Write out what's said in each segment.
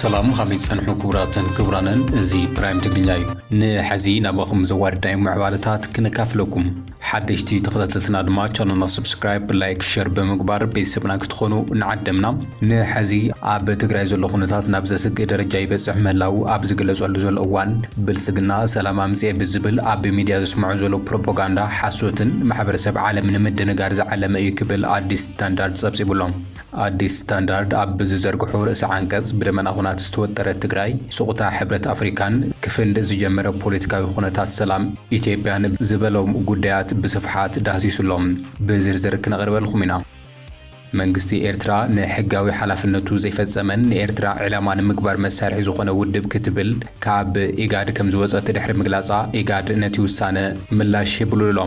ሰላም፣ ከመይ ጸንሑ ክቡራትን ክቡራንን? እዚ ፕራይም ትግርኛ እዩ። ንሐዚ ናባኹም ዘዋድዳይ ምዕባለታት ክነካፍለኩም። ሓደሽቲ ተኸታተልትና ድማ ቻነልና ሰብስክራይብ፣ ላይክ፣ ሸር ብምግባር ቤተሰብና ክትኾኑ ንዓደምና። ንሐዚ ኣብ ትግራይ ዘሎ ኩነታት ናብ ዘስግእ ደረጃ ይበጽሕ ምህላው ኣብ ዝግለጸሉ ዘሎ እዋን፣ ብልጽግና ሰላም ኣምጽኤ ብዝብል ኣብ ሚድያ ዘስምዖ ዘሎ ፕሮፓጋንዳ ሓሶትን ማሕበረሰብ ዓለም ንምድንጋር ዝዓለመ እዩ ክብል ኣዲስ ስታንዳርድ ጸብጺቡሎም። ኣዲስ ስታንዳርድ ኣብ ዝዘርግሖ ርእሰ ዓንቀጽ፣ ብደመና ኩናት ዝተወጠረት ትግራይ፣ ስቑታ ሕብረት ኣፍሪካን ክፍንድ ዝጀመረ ፖለቲካዊ ኩነታት ሰላም ኢትዮጵያን ዝበሎም ጉዳያት ብስፍሓት ዳህሲሱሎም። ብዝርዝር ክነቕርበልኩም ኢና። መንግስቲ ኤርትራ ንሕጋዊ ሓላፍነቱ ዘይፈጸመን ንኤርትራ ዕላማ ንምግባር መሳርሒ ዝኾነ ውድብ ክትብል ካብ ኢጋድ ከም ዝወጸት ድሕሪ ምግላጻ፣ ኢጋድ ነቲ ውሳነ ምላሽ ሂብሉ ኣሎ።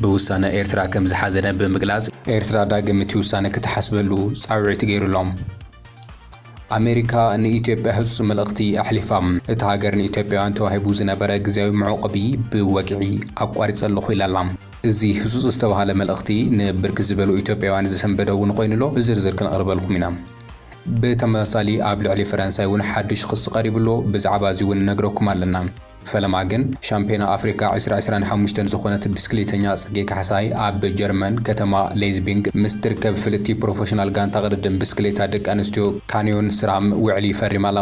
ብውሳነ ኤርትራ ከም ዝሓዘነ ብምግላጽ፣ ኤርትራ ዳግም እቲ ውሳነ ክትሓስበሉ ጻውዒት ገይሩ ኣሎ። ኣሜሪካ ንኢትዮጵያ ህጹጽ መልእኽቲ ኣሕሊፋ። እታ ሃገር ንኢትዮጵያውያን ተዋሂቡ ዝነበረ ግዝያዊ መዕቆቢ ብወግዒ ኣቋሪጸ ኣለኹ ኢላ ኣላ። እዚ ህጹጽ ዝተባህለ መልእኽቲ ንብርክት ዝበሉ ኢትዮጵያውያን ዘሰንበደ እውን ኮይኑ ኣሎ። ብዝርዝር ክንቕርበልኩም ኢና። ብተመሳሳሊ ኣብ ልዕሊ ፈረንሳይ እውን ሓድሽ ክሲ ቀሪቡ ኣሎ። ብዛዕባ እዚ እውን ነግረኩም ኣለና። ፈለማ ግን ሻምፒዮና ኣፍሪካ ዕስራ ዕስራን ሓሙሽተን ዝኾነት ብስክሌተኛ ጽጌ ካሕሳይ ኣብ ጀርመን ከተማ ሌዝቢንግ ምስ ትርከብ ፍልጥቲ ፕሮፌሽናል ጋንታ ቅድድም ብስክሌታ ደቂ ኣንስትዮ ካንዮን ስራም ውዕሊ ፈሪማ ኣላ።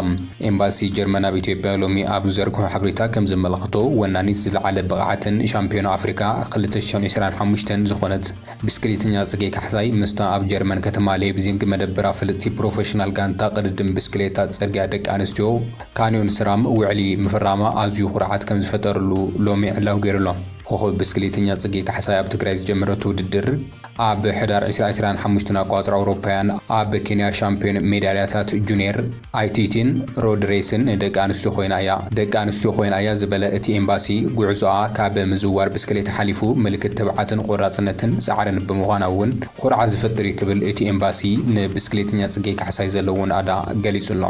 ኤምባሲ ጀርመን ኣብ ኢትዮጵያ ሎሚ ኣብ ዘርግሖ ሓበሬታ ከም ዘመላኽቶ፣ ወናኒት ዝለዓለ ብቕዓትን ሻምፒዮና ኣፍሪካ ክልተ ሽሕን ዕስራን ሓሙሽተን ዝኾነት ብስክሌተኛ ጽጌ ካሕሳይ ምስታ ኣብ ጀርመን ከተማ ሌብዚንግ መደበራ ፍልጥቲ ፕሮፌሽናል ጋንታ ቅድድም ብስክሌታ ጽርግያ ደቂ ኣንስትዮ ካንዮን ስራም ውዕሊ ምፍራማ ኣዝዩ ኩርዓት ከም ዝፈጠረሉ ሎሚ ዕላዊ ገይሩ ኣሎ። ኮኸብ ብስክሌተኛ ጽጌ ካሕሳይ ኣብ ትግራይ ዝጀመረቶ ውድድር ኣብ ሕዳር ዕስራ ዕስራን ሓሙሽተን ኣቋጽራ ኣውሮፓውያን ኣብ ኬንያ ሻምፒዮን ሜዳልያታት ጁኒየር ኣይቲቲን ሮድ ሬስን ደቂ ኣንስትዮ ኮይና እያ። ደቂ ኣንስትዮ ኮይና እያ ዝበለ እቲ ኤምባሲ፣ ጉዕዞኣ ካብ ምዝዋር ብስክሌት ሓሊፉ ምልክት ትብዓትን ቆራጽነትን ጻዕርን ብምዃና እውን ኩርዓት ዝፈጥር እዩ ክብል እቲ ኤምባሲ ንብስክሌተኛ ጽጌ ካሕሳይ ዘለዎን ኣዳ ገሊጹ ኣሎ።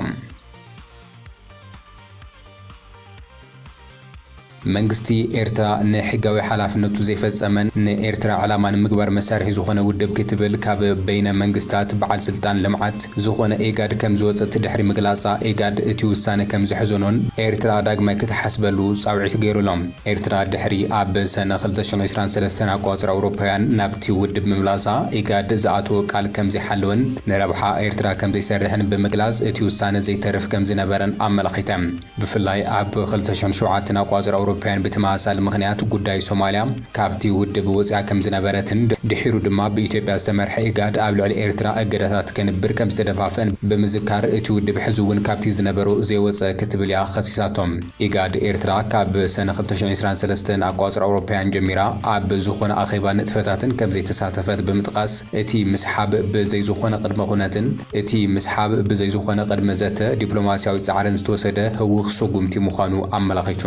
መንግስቲ ኤርትራ ንሕጋዊ ሓላፍነቱ ዘይፈጸመን ንኤርትራ ዕላማ ንምግባር መሳርሒ ዝኾነ ውድብ ክትብል ካብ በይነ መንግስታት በዓል ስልጣን ልምዓት ዝኾነ ኤጋድ ከም ዝወጸት ድሕሪ ምግላጻ፣ ኤጋድ እቲ ውሳነ ከም ዘሕዘኖን ኤርትራ ዳግማይ ክትሓስበሉ ጻውዒት ገይሩ ኣሎ። ኤርትራ ድሕሪ ኣብ ሰነ ክልተ ሽሕን ዕስራን ሰለስተን ኣቋጽራ ኣውሮፓውያን ናብቲ ውድብ ምምላሳ፣ ኤጋድ ዝኣተወ ቃል ከም ዘይሓለወን ንረብሓ ኤርትራ ከም ዘይሰርሕን ብምግላጽ፣ እቲ ውሳነ ዘይተርፍ ከም ዝነበረን ኣመላኺተን። ብፍላይ ኣብ ክልተ ሽሕን ሸውዓተን ኣቋጽር ኣውሮፓውያን ብተመሳሳሊ ምኽንያት ጉዳይ ሶማልያ ካብቲ ውድብ ወጺኣ ከም ዝነበረትን ድሒሩ ድማ ብኢትዮጵያ ዝተመርሐ ኢጋድ ኣብ ልዕሊ ኤርትራ እገዳታት ከንብር ከም ዝተደፋፍአን ብምዝካር፣ እቲ ውድብ ሕዚ እውን ካብቲ ዝነበሮ ዘይወጸ ክትብል እያ ከሲሳቶም። ኢጋድ ኤርትራ ካብ ሰነ ክልተ ሽሕን ዕስራን ሰለስተን ኣቋጽር ኣውሮፓውያን ጀሚራ ኣብ ዝኾነ ኣኼባ ንጥፈታትን ከም ዘይተሳተፈት ብምጥቃስ፣ እቲ ምስሓብ ብዘይ ዝኾነ ቅድመ ኩነትን እቲ ምስሓብ ብዘይ ዝኾነ ቅድመ ዘተ ዲፕሎማስያዊ ጻዕርን ዝተወሰደ ህውኽ ስጉምቲ ምዃኑ ኣመላኺቱ።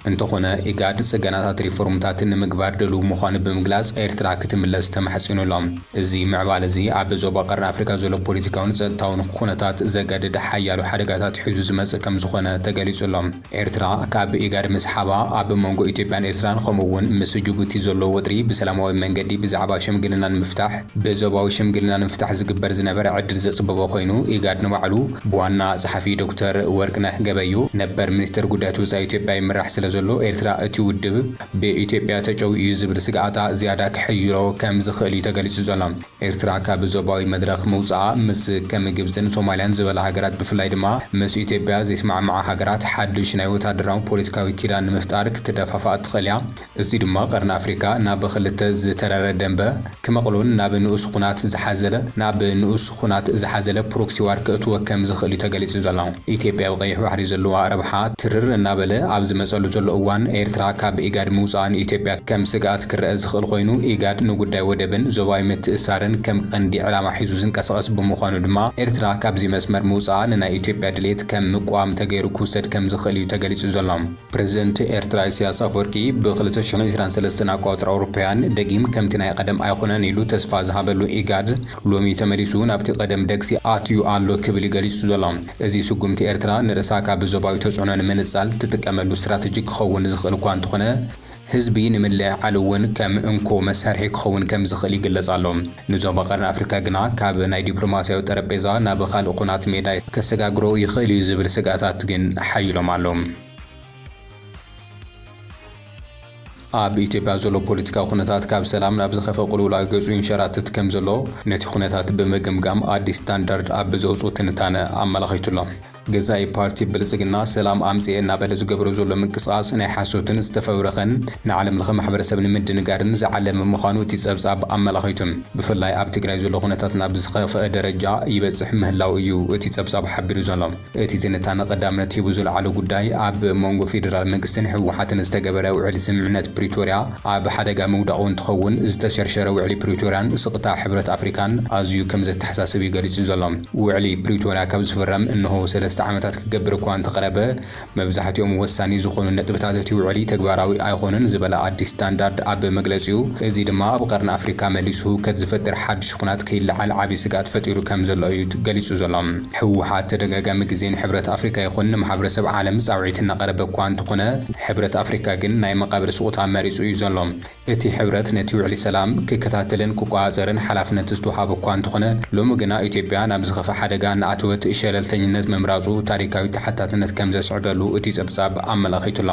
እንተኾነ፣ ኢጋድ ጽገናታት ሪፎርምታት ንምግባር ድሉው ምዃኑ ብምግላጽ፣ ኤርትራ ክትምለስ ተማሕጺኑ ኣሎ። እዚ ምዕባለ እዚ ኣብ ዞባ ቀርኒ ኣፍሪካ ዘሎ ፖለቲካውን ጸጥታውን ኩነታት ዘገድድ ሓያሎ ሓደጋታት ሒዙ ዝመጽእ ከም ዝኾነ ተገሊጹ ኣሎ። ኤርትራ ካብ ኢጋድ ምስሓባ ኣብ መንጎ ኢትዮጵያን ኤርትራን ከምኡ እውን ምስ ጅቡቲ ዘሎ ወጥሪ ብሰላማዊ መንገዲ ብዛዕባ ሽምግልና ንምፍታሕ፣ ብዞባዊ ሽምግልና ንምፍታሕ ዝግበር ዝነበረ ዕድል ዘጽበቦ ኮይኑ፣ ኢጋድ ንባዕሉ ብዋና ጸሓፊ ዶክተር ወርቅነህ ገበዩ፣ ነበር ሚኒስትር ጉዳያት ወጻኢ ኢትዮጵያ ይምራሕ ስለ ዘሎ፣ ኤርትራ እቲ ውድብ ብኢትዮጵያ ተጨውዩ እዩ ዝብል ስግኣታ ዝያዳ ክሕይሎ ከም ዝኽእል እዩ ተገሊጹ ዘሎ። ኤርትራ ካብ ዞባዊ መድረኽ ምውጻኣ ምስ ከም ግብጽን ሶማልያን ዝበላ ሃገራት ብፍላይ ድማ ምስ ኢትዮጵያ ዘይስማዕምዓ ሃገራት ሓድሽ ናይ ወታደራዊ ፖለቲካዊ ኪዳን ንምፍጣር ክትደፋፋእ ትኽእል እያ። እዚ ድማ ቀርኒ ኣፍሪካ ናብ ክልተ ዝተረረ ደንበ ክመቕሎን ናብ ንኡስ ኩናት ዝሓዘለ፣ ናብ ንኡስ ኩናት ዝሓዘለ ፕሮክሲ ዋር ክእትወ ከም ዝኽእል እዩ ተገሊጹ ዘሎ። ኢትዮጵያ ኣብ ቀይሕ ባሕሪ ዘለዋ ረብሓ ትርር እናበለ ኣብ ዝመጸሉ ዘሎ እዋን፣ ኤርትራ ካብ ኢጋድ ምውጻኣ ንኢትዮጵያ ከም ስግኣት ክረአ ዝኽእል ኮይኑ፣ ኢጋድ ንጉዳይ ወደብን ዞባዊ ምትእስሳርን ከም ቀንዲ ዕላማ ሒዙ ዝንቀሳቐስ ብምዃኑ ድማ፣ ኤርትራ ካብዚ መስመር ምውጻኣ ንናይ ኢትዮጵያ ድሌት ከም ምቅዋም ተገይሩ ክውሰድ ከም ዝኽእል እዩ ተገሊጹ ዘሎ። ፕረዚደንት ኤርትራ ኢሳያስ ኣፈወርቂ ብ ክልተ ሽሕን ዕስራን ሰለስተን ኣቋጽር ኣውሮፓውያን ደጊም ከምቲ ናይ ቀደም ኣይኾነን ኢሉ ተስፋ ዝሃበሉ ኢጋድ፣ ሎሚ ተመሊሱ ናብቲ ቀደም ደግሲ ኣትዩ ኣሎ ክብል እዩ ገሊጹ ዘሎ። እዚ ስጉምቲ ኤርትራ ንርእሳ ካብ ዞባዊ ተጽዕኖ ንምንጻል ትጥቀመሉ ስትራተጂ ክኸውን ዝኽእል እኳ እንተኾነ፣ ህዝቢ ንምልዕዓል እውን ከም እንኮ መሳርሒ ክኸውን ከም ዝኽእል ይግለጽ ኣሎ። ንዞባ ቀርኒ ኣፍሪካ ግና ካብ ናይ ዲፕሎማስያዊ ጠረጴዛ ናብ ካልእ ኩናት ሜዳ ከሰጋግሮ ይኽእል እዩ ዝብል ስግኣታት ግን ሓይሎም ኣሎ። ኣብ ኢትዮጵያ ዘሎ ፖለቲካዊ ኩነታት ካብ ሰላም ናብ ዝኸፈ ቅልውላው ገጹ ይንሸራተት ከም ዘሎ ነቲ ኩነታት ብምግምጋም ኣዲስ ስታንዳርድ ኣብ ዘውጽኦ ትንታነ ኣመላኺቱ ኣሎ። ገዛኢ ፓርቲ ብልጽግና ሰላም ኣምጽኤ እናበለ ዝገብሮ ዘሎ ምንቅስቓስ ናይ ሓሶትን ዝተፈብረኸን ንዓለም ለኸ ማሕበረሰብ ንምድንጋርን ዝዓለመ ምዃኑ እቲ ጸብጻብ ኣመላኺቱ። ብፍላይ ኣብ ትግራይ ዘሎ ኩነታት ናብ ዝኸፍአ ደረጃ ይበጽሕ ምህላው እዩ እቲ ጸብጻብ ሓቢሩ ዘሎ። እቲ ትንታነ ቀዳምነት ሂቡ ዝለዓሎ ጉዳይ ኣብ መንጎ ፌደራል መንግስትን ህወሓትን ዝተገበረ ውዕሊ ስምምዕነት ፕሪቶርያ ኣብ ሓደጋ ምውዳቑ እንትኸውን፣ ዝተሸርሸረ ውዕሊ ፕሪቶርያን ስቕታ ሕብረት ኣፍሪካን ኣዝዩ ከም ዘተሓሳስብ እዩ ገሊጹ ዘሎ። ውዕሊ ፕሪቶርያ ካብ ዝፍረም እንሆ ሰለስተ ዓመታት ክገብር እኳ እንተቐረበ፣ መብዛሕትኦም ወሳኒ ዝኾኑ ነጥብታት እቲ ውዕሊ ተግባራዊ ኣይኾኑን ዝበለ ኣዲስ ስታንዳርድ ኣብ መግለጺኡ፣ እዚ ድማ ኣብ ቀርኒ ኣፍሪካ መሊሱ ህውከት ዝፈጥር ሓድሽ ኩናት ከይለዓል ዓብዪ ስግኣት ፈጢሩ ከም ዘሎ እዩ ገሊጹ ዘሎ። ህወሓት ተደጋጋሚ ግዜ ንሕብረት ኣፍሪካ ይኹን ንማሕበረሰብ ዓለም ጻውዒት እናቐረበ እኳ እንተኾነ፣ ሕብረት ኣፍሪካ ግን ናይ መቓብር ስቑታ መሪጹ እዩ ዘሎ። እቲ ሕብረት ነቲ ውዕሊ ሰላም ክከታተልን ክቆጻጸርን ሓላፍነት ዝተውሃቦ እኳ እንተኾነ፣ ሎሚ ግና ኢትዮጵያ ናብ ዝኸፍአ ሓደጋ እናኣተወት ሸለልተኝነት ምምራጹ ታሪካዊ ተሓታትነት ከም ዘስዕበሉ እቲ ጸብጻብ ኣመላኺቱ ኣሎ።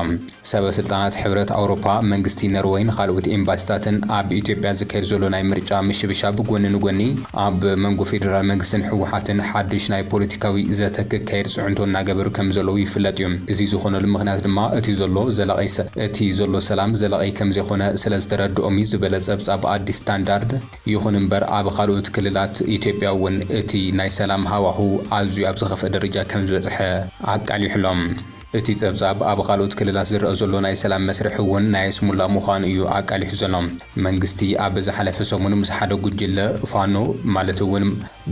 ሰበ ስልጣናት ሕብረት ኣውሮፓ፣ መንግስቲ ኖርወይን ካልኦት ኤምባሲታትን ኣብ ኢትዮጵያ ዝካየድ ዘሎ ናይ ምርጫ ምሽብሻብ ጎኒ ንጎኒ ኣብ መንጎ ፌደራል መንግስትን ህወሓትን ሓድሽ ናይ ፖለቲካዊ ዘተ ክካየድ ጽዕንቶ እናገበሩ ከም ዘለዉ ይፍለጥ እዩ። እዚ ዝኾነሉ ምኽንያት ድማ እቲ ዘሎ ዘላቒ ሰ-፣ እቲ ዘሎ ሰላም ዘላቒ ከም ዘይኮነ ስለ ዝተረድኦም እዩ ዝበለ ጸብጻብ ኣዲስ ስታንዳርድ፣ ይኹን እምበር ኣብ ካልኦት ክልላት ኢትዮጵያ እውን እቲ ናይ ሰላም ሃዋሁ ኣዝዩ ኣብ ዝኸፍአ ደረጃ ከም ዝበጽሐ ኣቃሊሑ ኣሎ። እቲ ጸብጻብ ኣብ ካልኦት ክልላት ዝረኣ ዘሎ ናይ ሰላም መስርሕ እውን ናይ ስሙላ ምዃኑ እዩ ኣቃሊሑ ዘሎ። መንግስቲ ኣብ ዝሓለፈ ሰሙን ምስ ሓደ ጉጅለ ፋኖ፣ ማለት እውን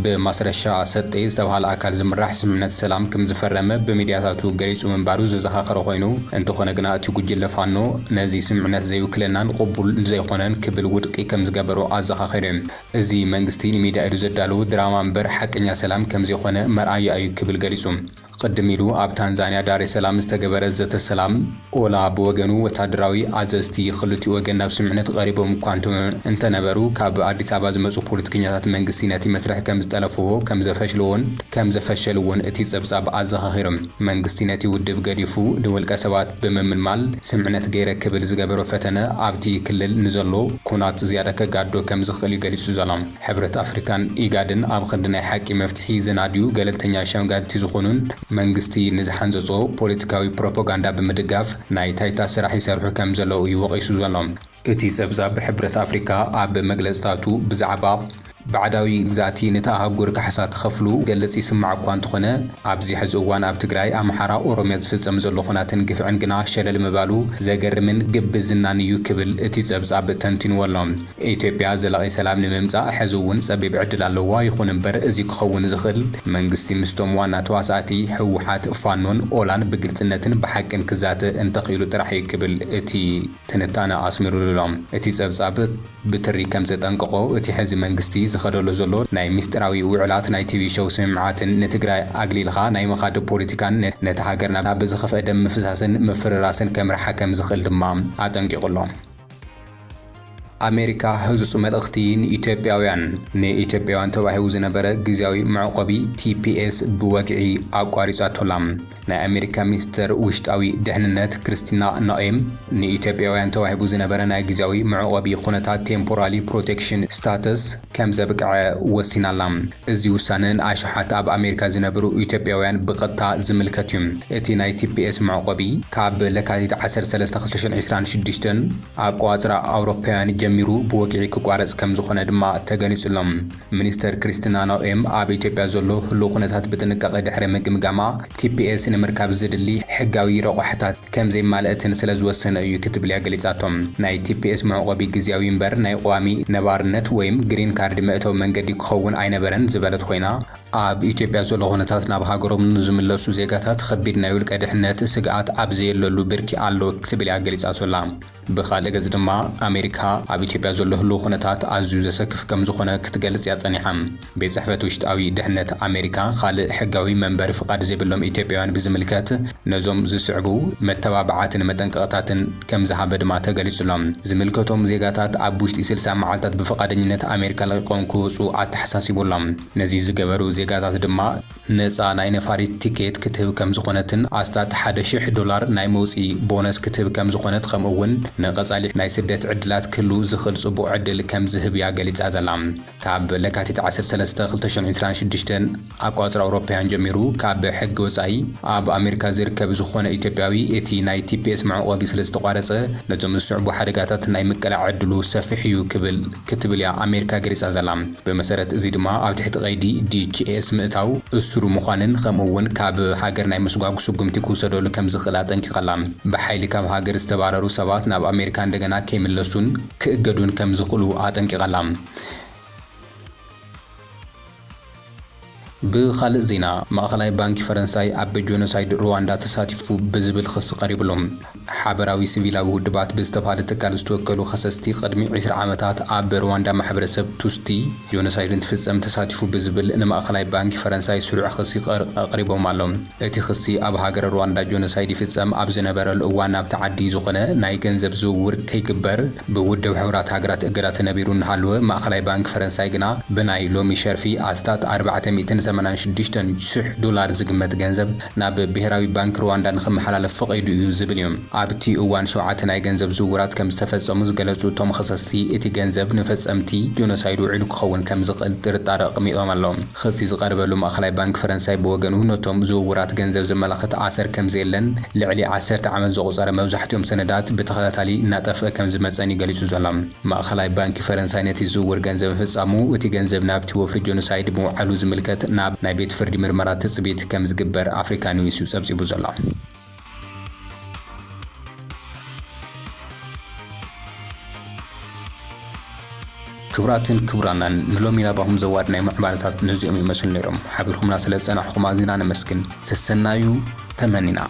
ብማስረሻ ሰጤ ዝተባህለ ኣካል ዝምራሕ ስምምዕነት ሰላም ከም ዝፈረመ ብሚድያታቱ ገሊጹ ምንባሩ ዘዘኻኸረ ኮይኑ፣ እንተኾነ ግና እቲ ጉጅለ ፋኖ ነዚ ስምምዕነት ዘይውክለናን ቅቡል ዘይኮነን ክብል ውድቂ ከም ዝገበሮ ኣዘኻኺሩ እዩ። እዚ መንግስቲ ንሚድያ ኢሉ ዘዳለዎ ድራማ እምበር ሓቀኛ ሰላም ከም ዘይኮነ መርኣያ እዩ ክብል ገሊጹ። ቅድም ኢሉ ኣብ ታንዛንያ ዳሬ ሰላም ዝተገበረ ዘተ ሰላም፣ ኦላ ብወገኑ ወታደራዊ ኣዘዝቲ ክልቲኡ ወገን ናብ ስምምዕነት ቀሪቦም እኳ እንተ-፣ እንተነበሩ፣ ካብ ኣዲስ ኣበባ ዝመጹ ፖለቲከኛታት መንግስቲ ነቲ መስርሕ ከም ዝጠለፍዎ፣ ከም ዘፈሽልዎን ከም ዘፈሸልዎን እቲ ጸብጻብ ኣዘኻኺሩ። መንግስቲ ነቲ ውድብ ገዲፉ ንውልቀ ሰባት ብምምልማል ስምምዕነት ገይረ ክብል ዝገበሮ ፈተነ ኣብቲ ክልል ንዘሎ ኩናት ዝያዳ ከጋድዶ ከም ዝኽእል እዩ ገሊጹ ዘሎ። ሕብረት ኣፍሪካን ኢጋድን ኣብ ክንዲ ናይ ሓቂ መፍትሒ ዘናድዩ ገለልተኛ ሸምጋልቲ ዝኾኑን መንግስቲ ንዝሓንጸጾ ፖለቲካዊ ፕሮፓጋንዳ ብምድጋፍ ናይ ታይታ ስራሕ ይሰርሑ ከም ዘለዉ እዩ ወቒሱ ዘሎ። እቲ ጸብጻብ ሕብረት ኣፍሪካ ኣብ መግለጽታቱ ብዛዕባ ባዕዳዊ ግዛእቲ ነታ ኣህጉር ካሕሳ ክኸፍሉ ገልጽ ይስማዕ እኳ እንተኾነ፣ ኣብዚ ሕዚ እዋን ኣብ ትግራይ፣ ኣምሓራ፣ ኦሮሚያ ዝፍጸም ዘሎ ኹናትን ግፍዕን ግና ሸለል ምባሉ ዘገርምን ግብዝናን እዩ ክብል እቲ ጸብጻብ ተንቲንዎ ኣሎ። ኢትዮጵያ ዘላቒ ሰላም ንምምጻእ ሕዚ እውን ጸቢብ ዕድል ኣለዋ። ይኹን እምበር፣ እዚ ክኸውን ዝኽእል መንግስቲ ምስቶም ዋና ተዋሳእቲ ህወሓት፣ ፋኖን ኦላን ብግልጽነትን ብሓቅን ክዛተ እንተኽኢሉ ጥራሕ እዩ ክብል እቲ ትንታነ ኣስሚሩሉ ኣሎ። እቲ ጸብጻብ ብትሪ ከም ዘጠንቀቖ፣ እቲ ሕዚ መንግስቲ ዝኸደሉ ዘሎ ናይ ምስጢራዊ ውዕላት፣ ናይ ቲቪ ሾው ስምምዓትን ንትግራይ ኣግሊልኻ ናይ ምኻድ ፖለቲካን ነ-፣ ነታ ሃገር ናብ ዝኸፍአ ደም ምፍሳስን ምፍርራስን ከምርሓ ከም ዝኽእል ድማ ኣጠንቂቑ ኣሎ። ኣሜሪካ ህጹጽ መልእኽቲ ንኢትዮጵያውያን። ንኢትዮጵያውያን ተባሂቡ ዝነበረ ግዝያዊ መዕቆቢ ቲ ፒ ኤስ ብወግዒ ኣቋሪጻቶ ኣላ። ናይ ኣሜሪካ ሚኒስተር ውሽጣዊ ድሕንነት ክርስቲና ኖኤም፣ ንኢትዮጵያውያን ተዋሂቡ ዝነበረ ናይ ግዝያዊ መዕቆቢ ኩነታት፣ ቴምፖራሊ ፕሮቴክሽን ስታተስ፣ ከም ዘብቅዐ ወሲና ኣላ። እዚ ውሳነ ንኣሽሓት ኣብ ኣሜሪካ ዝነብሩ ኢትዮጵያውያን ብቐጥታ ዝምልከት እዩ። እቲ ናይ ቲ ፒ ኤስ መዕቆቢ ካብ ለካቲት ዓሰርተ ሰለስተ ክልተ ሽሕን ዕስራን ሽዱሽተን ኣቆጻጽራ ኣውሮፓውያን ጀሚሩ ብወግዒ ክቋረጽ ከም ዝኾነ ድማ ተገሊጹ ኣሎ። ሚኒስተር ክርስቲና ኖኤም ኣብ ኢትዮጵያ ዘሎ ህሉው ኩነታት ብጥንቃቐ ድሕሪ ምግምጋማ፣ ቲ ፒ ኤስ ንምርካብ ዘድሊ ሕጋዊ ረቋሕታት ከም ዘየማልአትን ስለ ዝወሰነ እዩ ክትብል እያ ገሊጻቶም። ናይ ቲ ፒ ኤስ መዕቆቢ ግዝያዊ እምበር ናይ ቋሚ ነባርነት ወይም ግሪን ካርድ መእተዊ መንገዲ ክኸውን ኣይነበረን ዝበለት ኮይና፣ ኣብ ኢትዮጵያ ዘሎ ኩነታት ናብ ሃገሮም ንዝምለሱ ዜጋታት ከቢድ ናይ ውልቀ ድሕነት ስግኣት ኣብ ዘየለሉ ብርኪ ኣሎ ክትብል እያ ገሊጻቶ ኣላ። ብኻልእ ገጽ ድማ ኣሜሪካ ኣብ ኢትዮጵያ ዘሎ ህልው ኩነታት ኣዝዩ ዘሰክፍ ከም ዝኾነ ክትገልጽ እያ ጸኒሓ። ቤት ጽሕፈት ውሽጣዊ ድሕነት ኣሜሪካ ካልእ ሕጋዊ መንበሪ ፍቓድ ዘይብሎም ኢትዮጵያውያን ብዝምልከት ነዞም ዝስዕቡ መተባብዓትን መጠንቀቕታትን ከም ዝሃበ ድማ ተገሊጹ ኣሎ። ዝምልከቶም ዜጋታት ኣብ ውሽጢ ስልሳ መዓልታት ብፍቓደኝነት ኣሜሪካ ለቒቖም ክወጹ ኣተሓሳሲቡ ኣሎ። ነዚ ዝገበሩ ዜጋታት ድማ ነጻ ናይ ነፋሪት ቲኬት ክትህብ ከም ዝኾነትን ኣስታት ሓደ ሽሕ ዶላር ናይ መውጽኢ ቦነስ ክትህብ ከም ዝኾነት፣ ከምኡ እውን ንቐጻሊ ናይ ስደት ዕድላት ክህሉ ዝኽእል ጽቡቕ ዕድል ከም ዝህብ እያ ገሊጻ ዘላ። ካብ ለካቲት ዓሰርተ ሰለስተ ክልተ ሽሕን ዕስራን ሽዱሽተን ኣቋጽራ ኣውሮፓውያን ጀሚሩ ካብ ሕጊ ወጻኢ ኣብ ኣሜሪካ ዝርከብ ዝኾነ ኢትዮጵያዊ እቲ ናይ ቲ ፒ ኤስ መዕቆቢ ስለ ዝተቋረጸ ነዞም ዝስዕቡ ሓደጋታት ናይ ምቅላዕ ዕድሉ ሰፊሕ እዩ ክብል ክትብል እያ ኣሜሪካ ገሊጻ ዘላ። ብመሰረት እዚ ድማ ኣብ ትሕቲ ቀይዲ ዲ ኤች ኤስ ምእታው እሱር ምዃንን ከምኡ እውን ካብ ሃገር ናይ ምስጓግ ስጉምቲ ክውሰደሉ ከም ዝኽእል ኣጠንቂቓ ኣላ። ብሓይሊ ካብ ሃገር ዝተባረሩ ሰባት ናብ ኣሜሪካ እንደገና ከይምለሱን ክእገዱን ከም ዝኽእሉ ኣጠንቂቓ ኣላ። ብኻልእ ዜና፣ ማእኸላይ ባንኪ ፈረንሳይ ኣብ ጆኖሳይድ ሩዋንዳ ተሳቲፉ ብዝብል ክሲ ቀሪብሎም። ሓበራዊ ሲቪላዊ ውድባት ብዝተባህለ ትካል ዝተወከሉ ከሰስቲ ቅድሚ ዕስራ ዓመታት ኣብ ሩዋንዳ ማሕበረሰብ ቱስቲ ጆኖሳይድ እንትፍጸም ተሳቲፉ ብዝብል ንማእኸላይ ባንኪ ፈረንሳይ ስሩዕ ክሲ ቀር-፣ ኣቕሪቦም ኣለዉ። እቲ ክሲ ኣብ ሃገረ ሩዋንዳ ጆኖሳይድ ይፍጸም ኣብ ዝነበረሉ እዋን ናብቲ ዓዲ ዝኾነ ናይ ገንዘብ ዝውውር ከይግበር ብውድብ ሕቡራት ሃገራት እገዳ ተነቢሩ እናሃለወ፣ ማእኸላይ ባንኪ ፈረንሳይ ግና ብናይ ሎሚ ሸርፊ ኣስታት ኣርባዕተ ሚእትን ሰማንያን ሽዱሽተን ሽሕ ዶላር ዝግመት ገንዘብ ናብ ብሄራዊ ባንኪ ሩዋንዳ ንኽመሓላለፍ ፈቒዱ እዩ ዝብል እዩ። ኣብቲ እዋን ሸውዓተ ናይ ገንዘብ ዝውውራት ከም ዝተፈጸሙ ዝገለጹ እቶም ከሰስቲ፣ እቲ ገንዘብ ንፈጸምቲ ጆኖሳይድ ውዒሉ ክኸውን ከም ዝኽእል ጥርጣረ ኣቕሚጦም ኣለዉ። ክሲ ዝቐርበሉ ማእኸላይ ባንኪ ፈረንሳይ ብወገኑ፣ ነቶም ዝውውራት ገንዘብ ዘመላኽት ኣሰር ከም ዘየለን፣ ልዕሊ ዓሰርተ ዓመት ዘቑጸረ መብዛሕትኦም ሰነዳት ብተኸታታሊ እናጠፍአ ከም ዝመጸን እዩ ገሊጹ ዘሎ። ማእኸላይ ባንኪ ፈረንሳይ ነቲ ዝውውር ገንዘብ ምፍጻሙ፣ እቲ ገንዘብ ናብቲ ወፍሪ ጆኖሳይድ ምውዓሉ ዝምልከት ናብ ናይ ቤት ፍርዲ ምርመራ ትጽቢት ከም ዝግበር ኣፍሪካ ኒውስ እዩ ጸብጺቡ ዘሎ። ክቡራትን ክቡራናን፣ ንሎሚ ናባኹም ዘዋድናዮም ምዕባለታት ነዚኦም ይመስሉ ነይሮም። ሓቢርኩምና ስለ ዝጸናሕኹም ኣዚና ነመስግን። ሰሰናዩ ተመኒና።